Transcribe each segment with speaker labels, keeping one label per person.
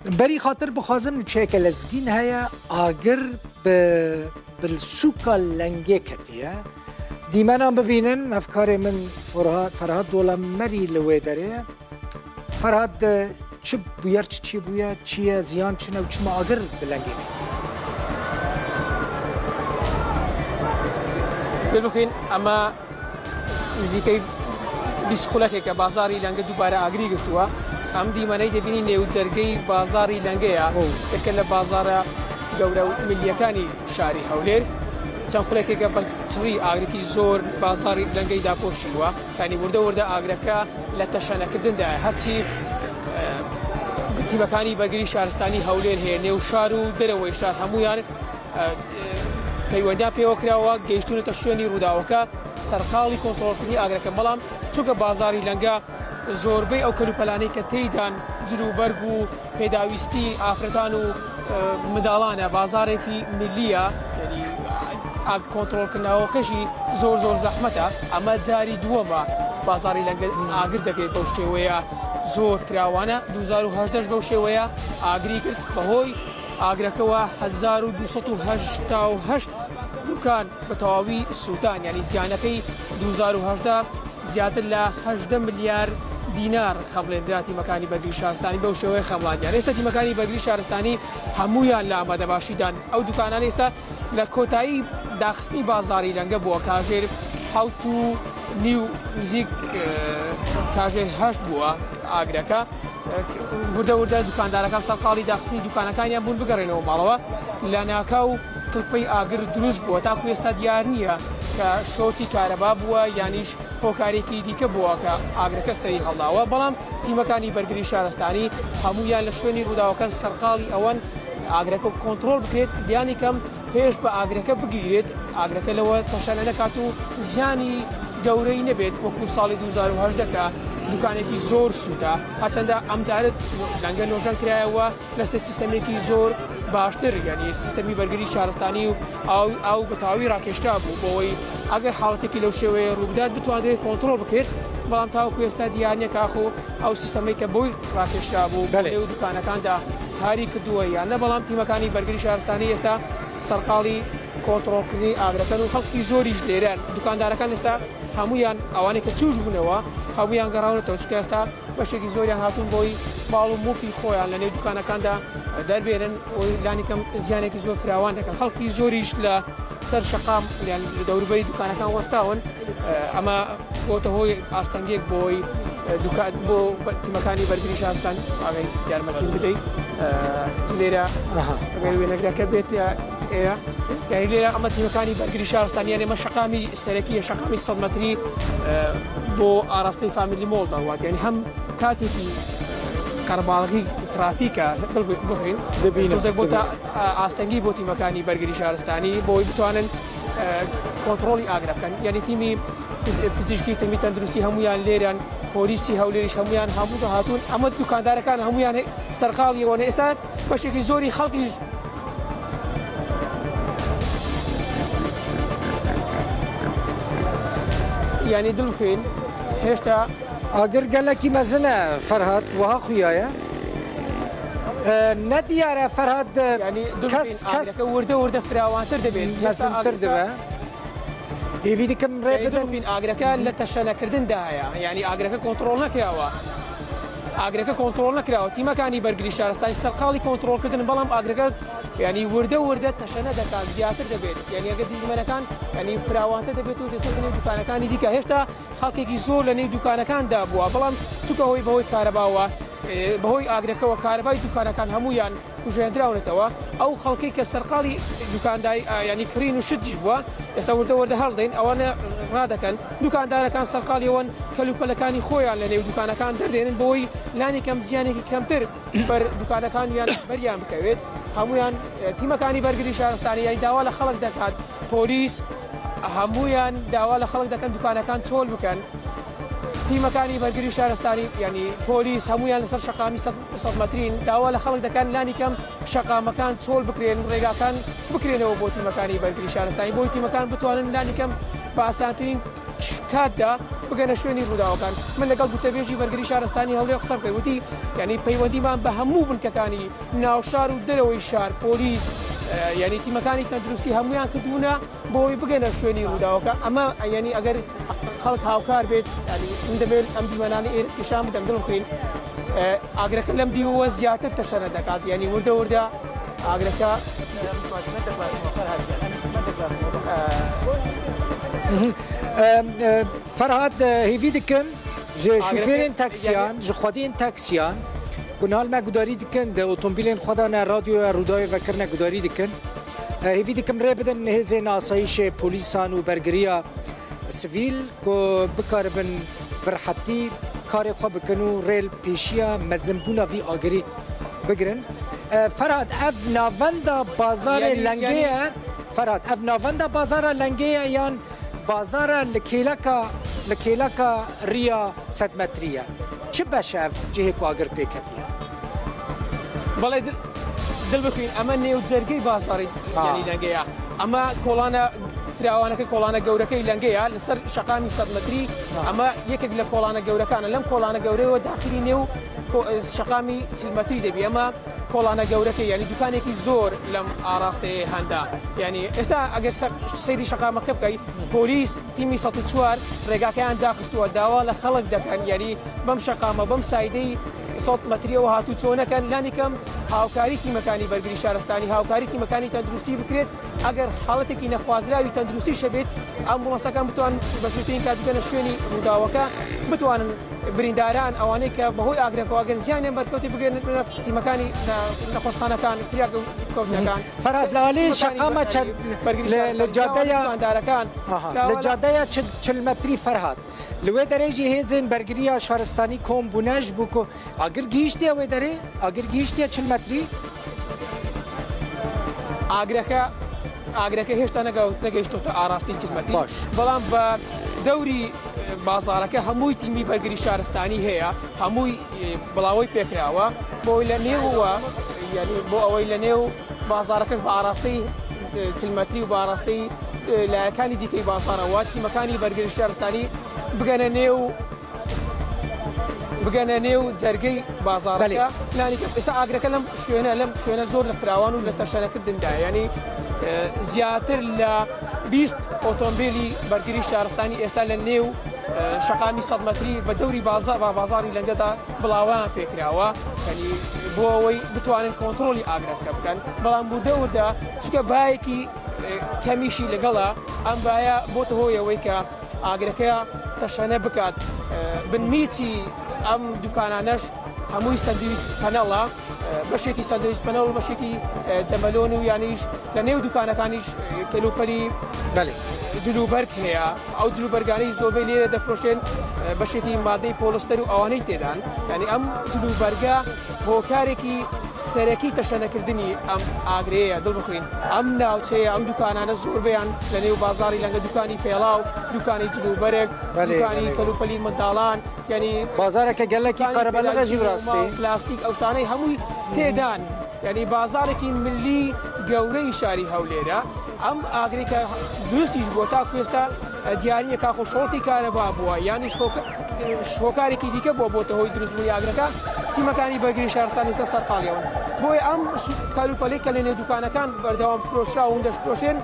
Speaker 1: بەری خاتر بخوازم نوچەیەکە لەزگین هەیە ئاگر بە سوکا لەنگێ کەتیە دیمەنان ببینن هەفکارێ من فەرهاد دۆڵەمەری لە وێ دەرێ فەرهاد چ بویەر چ چی بووە چییە زیان چنە و چما ئاگر بلەنگێ
Speaker 2: دڵبخوین ئەمە نزیکەی 20 خولەکێکە بازاری لەنگە دووبارە ئاگری گرتووە ئەم دیمەنەی دەبینی نێو جەرگەی بازاری لەنگەیە یەکە لە بازارە گەورە و ملیەکانی شاری هەولێر چەند خولەکێکە بە چڕی ئاگرێکی زۆر بازاری لەنگەی داپۆشیوە کانی وردە وردە ئاگرەکە لە تەشەنەکردندایە هەرچی تیمەکانی بەرگری شارستانی هەولێر هەیە نێو شار و دەرەوەی شار هەمویان پەیوەندیان پێوە کراوە گەیشتونەتە شوێنی ڕووداوەکە سەرقاڵی کۆنتڕۆڵکردنی ئاگرەکە بەڵام چونکە بازاری لەنگە زۆربەی ئەو کەلوپەلانەی کە تێیدان جلوبەرگ و پێداویستی ئافرەتان و منداڵانە بازارێکی میلیە یعنی ئاگ کۆنتڕۆڵکردنەوەکەشی زۆر زۆر زەحمەتە ئەمە جاری دووەمە بازاری لەنگە ئاگر دەگرێت بەو شێوەیە زۆر فراوانە 2010 بەو شێوەیە ئاگری کرد بەهۆی ئاگرەکەوە 1288 دوکان بە تەواوی سووتان یعنی زیانەکەی 2018 زیاتر لە 18 ملیار دینار خەمڵێندرا تیمەکانی بەرگری شارستانی بەو شێوەیە خەمڵاندیان ئێستا تیمەکانی بەرگری شارستانی هەمویان لە ئامادەباشیدان ئەو دوکانانە ئێستا لە کۆتایی داخستنی بازاری لەنگە بووە کاژێر حوت و نیو نزیک کاژێر هەشت بووە ئاگرەکە وردە وردە دوکاندارەکان سەرقاڵی داخستنی دوکانەکانیان بوون بگەڕێنەوە ماڵەوە لە ناکاو کڵپەی ئاگر دروست بووە تاکو ئێستا دیار نییە کە شۆرتی کارەبا بووە یانیش هۆکارێکی دیکە بووە کە ئاگرەکە سەری هەڵداوە بەڵام تیمەکانی بەرگری شارستانی هەمویان لە شوێنی ڕووداوەکان سەرقاڵی ئەوەن ئاگرەکە کۆنترۆڵ بکرێت لانی کەم پێش بە ئاگرەکە بگیرێت ئاگرەکە لەوە تەشەنە نەکات و زیانی گەورەی نەبێت وەکو ساڵی 2018 کە دوکانێکی زۆر سووتا هەرچەندە ئەمجارە لەنگە نۆژەن کرایەوە لەسەر سیستەمێکی زۆر باشتر یعنی سیستەمی بەرگری شارستانی و ئاو ئاو بە تەواوی ڕاکێشرا بوو بۆەوەی ئەگەر حاڵەتێکی لەو شێوەیە ڕووبدات بتوانرێت کۆنترۆڵ بکرێت بەڵام تاوەکو ئێستا دیار نییە کاخۆ ئەو سیستەمەی کە بۆی ڕاکێشرا بوو
Speaker 1: بەلێ.
Speaker 2: نێو دوکانەکاندا کاری کردووە یان نە بەڵام تیمەکانی بەرگری شارستانی ئێستا سەرقاڵی کۆنترۆڵکردنی ئاگرەکەن و خەڵکی زۆریش لێرەن دوکاندارەکان ئێستا هەمویان ئەوانەی کە چوش بوونەوە هەمویان گەڕاونەتەوە چونکە ئێستا بەشێکی زۆریان هاتوون بۆی ماڵ و موڵکی خۆیان لە نێو دوکانەکاندا دەربێنن و لانی کەم زیانێکی زۆر فراوان دەکەن خەڵکی زۆریش لە سەر شەقام یان لە دەوروبەری دوکانەکان وەستاون ئەمە بۆتە هۆی ئاستەنگێک بۆی دوکان بۆ تیمەکانی بەرگری شارستان ئەگەر یارمەتیم بدەیت لێرە ئەگەر وێنەگرەکە بێت ئێرە یاری لێرە ئەمە تیمەکانی بەرگری شارستان یانێ مە شەقامی سەرەکیە شەقامی 100 مەتری بۆ ئاراستەی فامیلی مۆڵ دەڕوات یعنی هەم کاتێکی قەرباڵغی ترافیکە بخین
Speaker 1: دەبینم
Speaker 2: بۆ تا ئاستەنگی بۆ تیمەکانی بەرگری شارستانی بۆی بتوانن کۆنتڕۆڵی ئاگرە بکەن یعنی تیمی پزیشکی تیمی تەندروستی هەمویان لێران پۆلیسی هەولێریش هەمویان هەموو هاتوون ئەمە دوکاندارەکان هەمویان سەرقاڵیەوەن ئێستا بەشێکی زۆری خەڵکیش یانی دڵخوین هێشتا
Speaker 1: ئاگر گەلەکی مەزنە فەرهاد وەها خویایە نەدیارە فەرهاد
Speaker 2: ینی
Speaker 1: کەس کەس
Speaker 2: وردە وردە فراوانتر دەبێت
Speaker 1: مەزنتر دەبێت هێوی دکەم ڕێ بدەن
Speaker 2: ئاگرەکە لە تەشەنەکردندایە یعنی ئاگرەکە کۆنتڕۆڵ نەکراوە ئاگرەکە کۆنتڕۆڵ نەکراوە تیمەکانی بەرگری شارستانی سەرقاڵی کۆنتڕۆڵکردن بەڵام ئاگرەکە ینی وردە وردە تەشەنە دەکات زیاتر دەبێت یعنی ئەگە دیمەنەکان ینی فراوانتر دەبێت و دەچێتە نێو دوکانەکانی دیکە هێشتا خەڵکێکی زۆر لە نێو دوکانەکاندا بووە بەڵام چونکە هۆی بەهۆی کارەباوە بەهۆی ئاگرەکەوە کارەبای دوکانەکان هەمویان کوژێندراونەتەوە ئەو خەڵکەی کە سەرقاڵی دوکانداری ینی کڕین و شتیش بووە ئێستا وردە وردە هەڵدەین ئەوانە ڕادەکەن دوکاندارەکان سەرقاڵی ئەوەن کەلوپەلەکانی خۆیان لە نێو دوکانەکان دەردێنن بۆی لانی کەم زیانێکی کەمتر بەر دوکانەکانیان بەریان بکەوێت هەمویان تیمەکانی بەرگری شارستانی یانی داوا لە خەڵک دەکات پۆلیس هەمویان داوا لە خەڵک دەکەن دوکانەکان چۆل بکەن تیمەکانی بەرگری شارستانی ینی پۆلیس هەمویان لەسەر شەقامی 100 مەترین داوا لە خەڵک دەکەن لانی کەم شەقامەکان چۆل بکرێن ڕێگاکان بکرێنەوە بۆ تیمەکانی بەرگری شارستانی بۆی تیمەکان بتوانن لانی کەم بە ئاسانترین. کاتدا بگەنە شوێنی ڕووداوەکان. من لەگەڵ گوتەبێژی بەرگری شارستانی هەولێر قسەم کرد، وتی یانی پەیوەندیمان بە هەموو بنکەکانی ناوشار و دەرەوەی شار، پۆلیس، یانی تیمەکانی تەندروستی هەموویان کردوونە بۆ ئەوەی بگەنە شوێنی ڕووداوەکە. ئەمە یانی ئەگەر خەڵک هاوکار بێت، یانی من دەمەوێت ئەم دیمەنانە ئێرە پیشان بدەم دڵبخوین ئاگرەکە لەم دیوەوە زیاتر تەشەنە دەکات، یانی وردە وردە ئاگرەکە
Speaker 1: فەرهاد هێڤی دکم ji şofêrên taksiyan ji xwediyên taksiyan ku niha li me gudarî dikin di otomobîlên xwe de ne radyoya Rûdawê vekirine gudarî dikin. Hêvî dikim rê bidin hêzên asayîşê polîsan û bergiriya sivîl ku bikaribin bi rehetî karê xwe bikin û rê li pêşiya mezinbûna vî agirî bigirin. Ferhat ev navenda bazarê Lengê ye Ferhat ev navenda bazara Lengê ye yan bazara li kêleka li kêleka riya sedmetrî ye? Çi beş e ev cihê ku agir pê ketiye?
Speaker 2: بەڵێ دل بخوین ئەمە نێو جەرگەی بازاری یعنی لەنگەیە ئەمە کۆڵانە فراوانەکە کۆڵانە گەورەکەی لەنگەیە لەسەر شەقامی 100 متری ئەمە یەکێک لە کۆڵانە گەورەکانە لەم کۆڵانە گەورەیەوە داخلی نێو شەقامی 40 متری دەبی ئەمە کۆڵانە گەورەکەی یعنی دوکانێکی زۆر لەم ئاراستەیە هەندا یعنی ئێستا ئەگەر سەیری شەقامەکە بکەی پۆلیس تیمی 104 ڕێگاکەیان داخستووە داوا لە خەڵک دەکەن یعنی بەم شەقامە بەم سایدەی 100 متریەوە هاتوچۆ نەکەن لانیکەم هاوکاری تیمەکانی بەرگری شارستانی هاوکاری تیمەکانی تەندروستی بکرێت ئەگەر حاڵەتێکی نەخوازراوی تەندروستی شەبێت ئەمبوڵانسەکان بتوان بە زووترین کات بگەنە شوێنی ڕووداوەکە بتوانن برینداران ئەوانەی کە بەهۆی ئاگرەکەوە ئەگەر زیانیان بەرکەوتی بگەن تیمەکانی نەخۆشخانەکان فریاکەوتنەکان
Speaker 1: فەرهاد لە ئالی شەقامە لە جادەیە
Speaker 2: دوکاندارەکان
Speaker 1: لە جادەیە 40 متری فەرهاد li wê derê jî hêzên bergiriya şaristanî kom bûne ji bo ku agir gihîştiye wê derê agir gihîştiye 40 metrî
Speaker 2: ئاگرەکە ئاگرەکە هێشتا نەگەیشتۆتە ئاراستی 40 متری
Speaker 1: باش.
Speaker 2: بەڵام بە دەوری بازارەکە هەمووی تیمی بەرگری شارستانی هەیە هەمووی بڵاوەی پێکراوە بۆی لە نێوەوە یعنی بۆ ئەوەی لە نێو بازارەکەش بە ئاراستەی 40 متری و بە ئاراستەی لایەکانی دیکەی بازارەوە تیمەکانی بەرگری شارستانی بگەنە نێو بگەنە نێو جەرگەی بازارەکە لانیکە ئێستا ئاگرەکە لەم شوێنە لەم شوێنە زۆر لە فراوان و لە تەشەنەکردندا یعنی زیاتر لە 20 ئۆتۆمبیلی بەرگری شارستانی ئێستا لە نێو شەقامی 100 متری بە دەوری بازار بە بازاری لەنگەدا بڵاوەیان پێکراوە یعنی بۆ ئەوەی بتوانن کۆنترۆڵی ئاگرەکە بکەن بەڵام وردە وردە چونکە بایەکی کەمیشی لەگەڵە ئەم بایە بۆتە هۆی ئەوەی کە ئاگرەکە تەشەنە بکات بنمیچی ئەم دوکانانەش هەمووی سەندویچ پەنەڵە بەشێکی سەندویچ پەنەڵ و بەشێکی جەمەلۆن و یانیش لە نێو دوکانەکانیش کەلوپەلی
Speaker 1: بەڵێ
Speaker 2: جلوبەرگ هەیە ئەو جلوبەرگانەی زۆربەی لێرە دەفرۆشێن بەشێکی مادەی پۆلستەر و ئەوانەی تێدان یعنی ئەم جلوبەرگە هۆکارێکی سەرەکی تەشەنەکردنی ئەم ئاگرەیە دڵ بخوین ئەم ناوچەیە ئەم دوکانانە زۆربەیان لە نێو بازاری لەنگە دوکانی پێڵاو دوکانی جلوبەرگ دوکانی کەلوپەلی منداڵان یعنی
Speaker 1: بازارەکە گەلێکی قەرەباڵغە ژی ڕاستی
Speaker 2: پلاستیک ئەو شتانەی هەمووی تێدان یعنی بازارێکی ملی گەورەی شاری هەولێرە ئەم ئاگرێک کە دروستیش بووە تاکو ئێستا دیار نییە کاخۆ شۆڵتی کارەبا بووە یانیش هۆکارێکی دیکە بووە بۆتە هۆی دروستبوونی ئاگرەکە تیمەکانی بەرگری شارستانی سەر سەرقاڵیەوەن بۆیە ئەم کەلوپەلەی کە لە نێو دوکانەکان بەردەوام فرۆشراون دەشفرۆشێن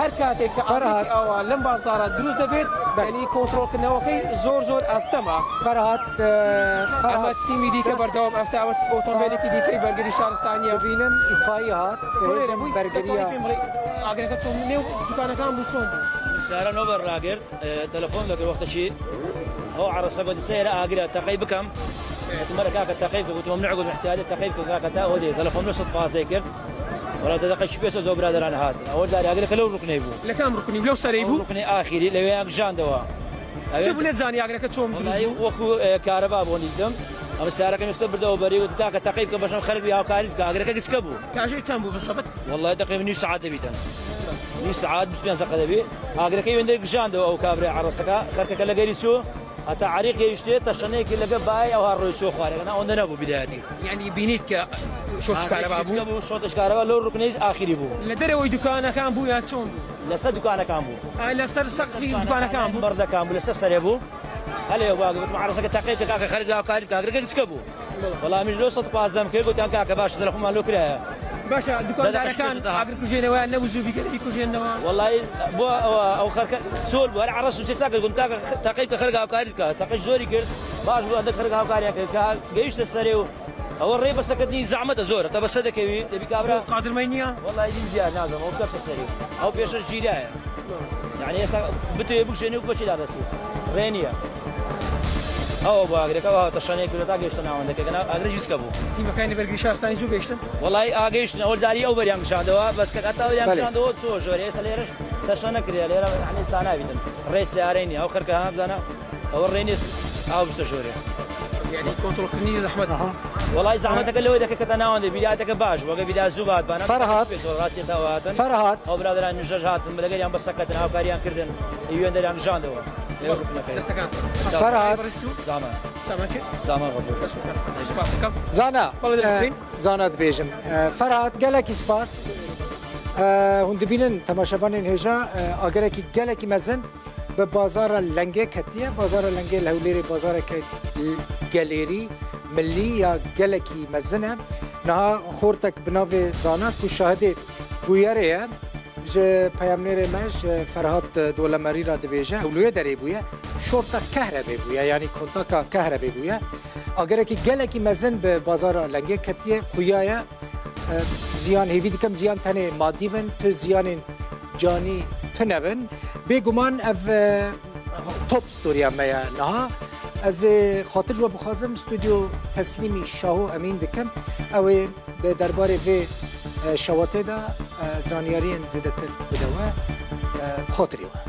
Speaker 2: هەر کاتێک کە ئاگرێکی ئاوا لەم بازاڕە دروست دەبێت یعنی کۆنترۆڵکردنەوەکەی زۆر زۆر ئەستەمە.
Speaker 1: فەرهاد
Speaker 2: ئەمە تیمی دیکە بەردەوام ئەستا ئەوە ئۆتۆمبیلێکی دیکەی بەرگری شارستانیە
Speaker 1: ببینم ئیتفایی هات هێزم بەرگریە
Speaker 2: ئاگرەکە چۆن نێو دوکانەکان بوو چۆن بوو؟
Speaker 3: سارە نۆبەر ڕاگرت تەلەفۆن لەگەر وەختەکی ئەو عەرەسە گوت سەیرە ئاگرە تەقەی بکەم مەرە کاکە تەقەی بکە گوتم ممنوع گوتم احتیاجە تەقەی بکە کاکە تا ئەوە دێ تەلەفۆن 915 کرد وەڵا دە دەقەی پێسە زۆر برادەران هاتن ئەوە داری ئاگرەکە لەو ڕوکنەی بوو
Speaker 2: لە کام ڕوکنی لەو سەرەی بوو
Speaker 3: ڕوکنی ئاخیری لەوێیان گژاندەوە
Speaker 2: چ بوو نەتزانی ئاگرەکە چۆن دروست بوو
Speaker 3: وەکو کارەبا بۆ دیتم ئەمە سارەکەم یەکسەر بردەوە بەری وتم کاکە تەقەی بکە بەشەم خەرک بی هاوکاریت بکە ئاگرەکە گچکە بوو
Speaker 2: کاژێر چەند بوو بسەبت
Speaker 3: وەڵڵاهی تەقریبا نیو سەعات دەبیتن نیو سەعات 25 دەقە دەبی ئاگرەکەی وێندەی گژاندەوە ئەو کابرای عەڕەسەکە خەرکەکە لەگەری چوو هەتا عەریق گەیشتێ تەشەنەیەکی لەگە بای ئەوها ڕۆی چووە خوارەکە نا ئەوەندە نەبوو بدایەتی
Speaker 2: یعنی بینیت کە شۆکی کارەبا بوو
Speaker 3: شۆتش کارەبا لەو ڕوکنەی ئاخیری بوو
Speaker 2: لە دەرەوەی دوکانەکان بوو یان چۆن بوو؟
Speaker 3: لەسەر دوکانەکان بوو.
Speaker 2: ئای لەسەر سەقفی دوکانەکان بوو.
Speaker 3: بەردەکان بوو لەسەر سەرێ بوو. هەلێ وا گوتم عەرەسەکە تەقێت کاکە خەرج هاوکاری بکە ئاگرەکە گچکە بوو. وەڵا منیش لۆ 115 م کرد گوتیان کاکە باشە تەلەفۆنمان لۆ کرایە.
Speaker 2: باشە دوکاندارەکان ئاگر کوژێنەوەیان نەبوو زوو بیکەن بیکوژێنەوە.
Speaker 3: وەڵی بۆ ئەوە ئەو خەرکە سۆل بوو هەر عەرەس و سێ ساکە گوتم کاکە تەقەی بکە خەرک هاوکاری بکە تەقەی زۆری کرد باش بوو هەندێک خەرک هاوکاریان کرد کە گەیشتە سەرێ و ئەوە ڕێ بەسەکەتنی زەحمەتە زۆرە تە بەسە دەکەوی دەبی کابرا
Speaker 2: قادرمەی نییە
Speaker 3: وەڵی دین دیار نازم ئەو کەفتە سەری ئەو پێشە ژیرایە یعنی ئێستا بتوێ بکشێنی و بەچی دادەسی ڕێ نییە ئەوە بۆ ئاگرەکە ئەوە تەشەنەی کرد تا گەیشتە ناوەندەکە گەنا ئاگرە ژیسکە بوو.
Speaker 2: تیمەکانی بەرگری شارستانی زوو گەیشتن؟
Speaker 3: وەڵایی ئاگەیشتن ئەوە جاری ئەو بەریان کشاندەوە بەس کە هەتا ئەویان کشاندەوە چۆ ژۆرێ ئێستا لێرەش تەشە نەکرێ لێرە یعنی سانابیتن ڕێ سیارەی نییە ئەو خەرکە ها بزانە ئەوە ڕێ نییە ئاو بچتە ژۆرێ.
Speaker 2: یعنی کۆنترۆڵکردنی زەحمەت.
Speaker 3: وەڵای زەحمەتەکە لەوەی دەکە کە تا ناوەندێ بیدایەتەکە باش بوو ئەگەر بیدا زوو بهاتبانە
Speaker 1: فەرهاد
Speaker 3: ڕاستیە تا هاتن
Speaker 1: فەرهاد
Speaker 3: ئەو برادەران نوژەش هاتن لەگەریان بەسەکەتن هاوکاریان کردن ئیوێن دەریان ژاندەوە.
Speaker 1: فەرهاد زانا زانا دبێژم فەرهاد gelekî spas hûn dibînin temaşevanên hêja agirekî gelekî mezin bi bazara lengê ketiye bazara lengê li Hewlêrê bazareke gelêrî millî ya gelekî mezin e niha xortek bi navê zana ku şahidê bûyerê ye Ji peyamnêrê me ji Ferhat Dolemerî re dibêje ew li wê derê bûye şorta kehrebê bûye yanî kontaka kehrebê bûye. Agirekî gelekî mezin bi bazara lengê ketiye xuya ye ziyan hêvî dikim ziyan tenê madî bin tu ziyanên canî tune bin. Bêguman ev top storiya me ye niha. Ez ê xatir ji we bixwazim stûdyo teslîmî Şaho Emîn dikim ew ê Di derbarê vê şewatê de zanyariyên zêdetir bide we bi xatirê we.